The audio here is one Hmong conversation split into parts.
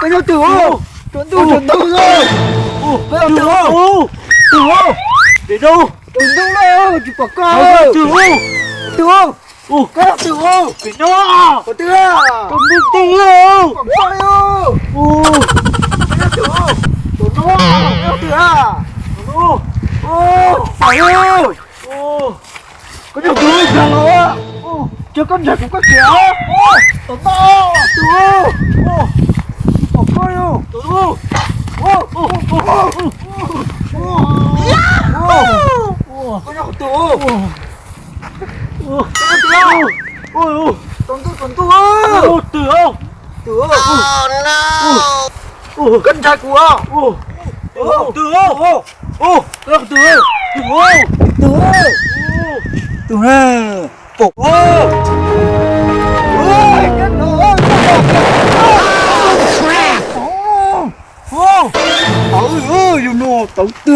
Koj nyob twg os? Tsaus ntuj tsaus ntuj os. Koj nyob twg os? Twg os? Pem no. Tsaus ntuj lawm tsis pom koj. Twg os? Twg os? Koj nyob twg os? Pem no. Pom twg os? Tsaus ntuj twg os? Pom koj os. Koj nyob twg os? Pem no. Koj nyob twg os? Pom os. Koj nyob twg os? Koj nyob twg os? Cia koj nrhiav kuv koj txiv os. Tom no. Twg os? Pom koj os. Twg os? Koj nyob twg os? Koj nyob twg os? Tsaus ntuj tsaus ntuj os. Twg os? Twg os? Koj nrhiav kuv os. Twg os? Twg os? Twg os? Twg os? Twg os? Twg os? Pom os. Tawv, yus no tawv twg? Nyob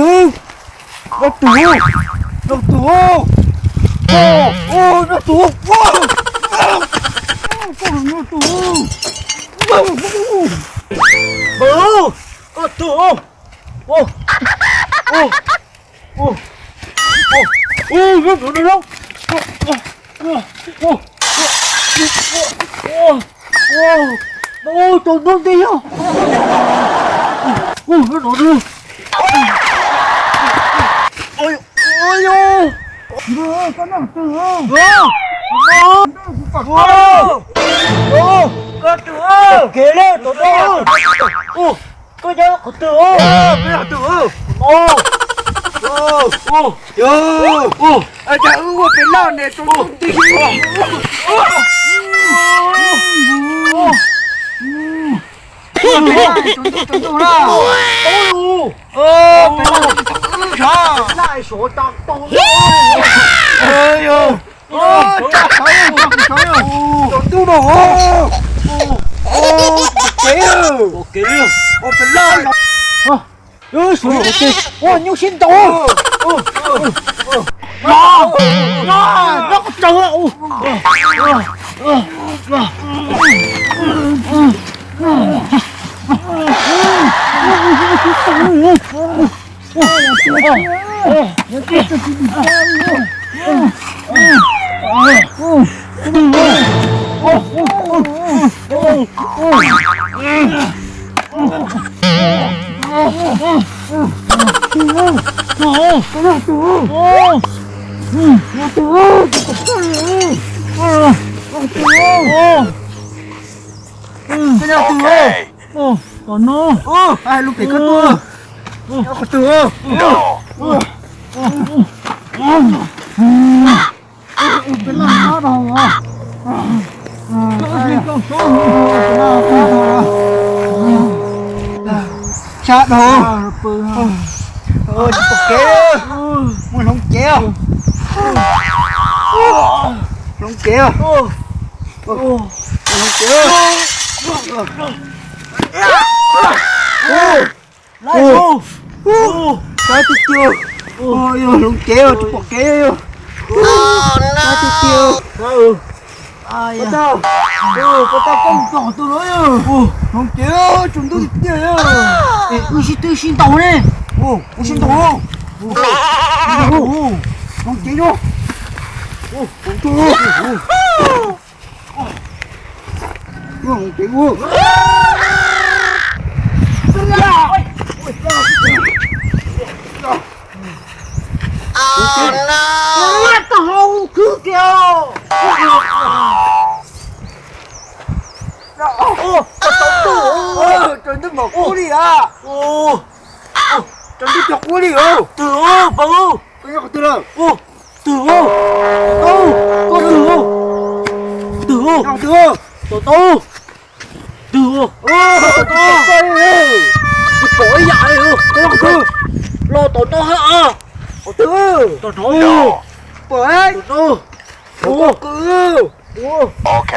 twg? Nyob twg? Nyob twg? Nyob twg? Koj twg? Tsaus ntuj nti os. Koj nyob twg? Koj twg? Kev li tau tau. Koj nyob qhov twg? Koj nyob twg? Cas wb ua pem loj ne tsaus ntuj nti. Pem loj tsaus ntuj tsaus ntuj na. Pem loj tsaus ntuj tsaus ntuj na. Tsaus ntuj no. Kev, ua pem loj. Ua nyuj siab ntau. Nyob qhov tsaus. Koj nyob twg? Tom no. Hais lus pem koj tuaj. Nyob qhov twg? Peb laj sab dhau. Sab dhau. Tsis pom kev. Muaj hloov cev. Hloov cev. Hloov cev. Sab tiag tiag. Yog hloov cev tsis pom kev. Sab tiag tiag. Pov tau, pov tau, koj mus txog qhov twg lawm? Hloov cev tsaus ntuj tiag tiag. Wb sib twb sib ntaus ne. Wb sib ntaus. Hloov cev. Tau hau khwb kiag. Tsaus ntuj mas qub li a. Tsaus ntuj cog qub li. Twg, pog? Koj nyob qhov twg lawm? Twg, koj twg? Twg, koj twg? Twg, tsis pom ib yam li. Los tom no hab. Tom no. Pom, tom no. Ok.